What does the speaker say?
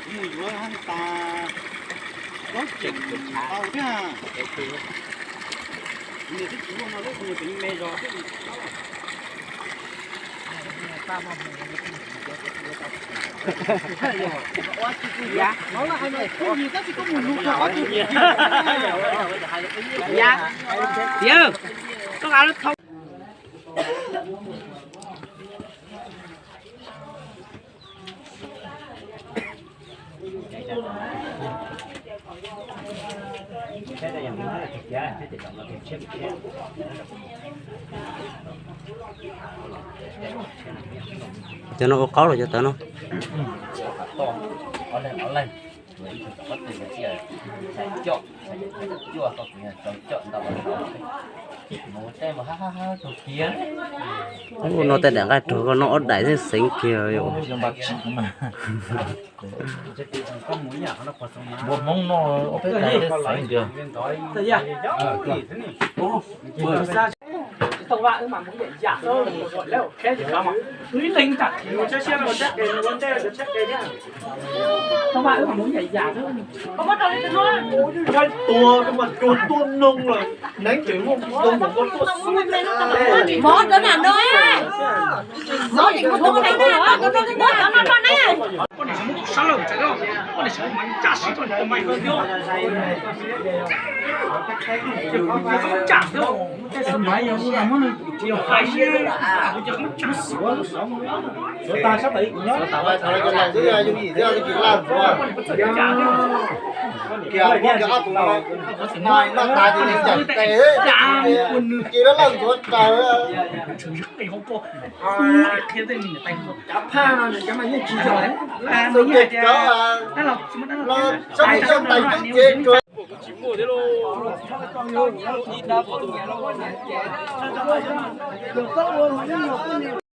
Mus yuav tas plaub tseem tau thiab. Nws twb tsis muaj no lub, nws tseem me zog xwb. Tiav, koj nqa lub thau. Cov no ua qaub los cov tawv no. Ua no tej daim nqaij rog koj noj ob daim xeeb xeev kiag. Hmoob noj ob peb daim xeeb tiag. Mov rau nram no, mov tseem muab hais na, mov cov no no ne.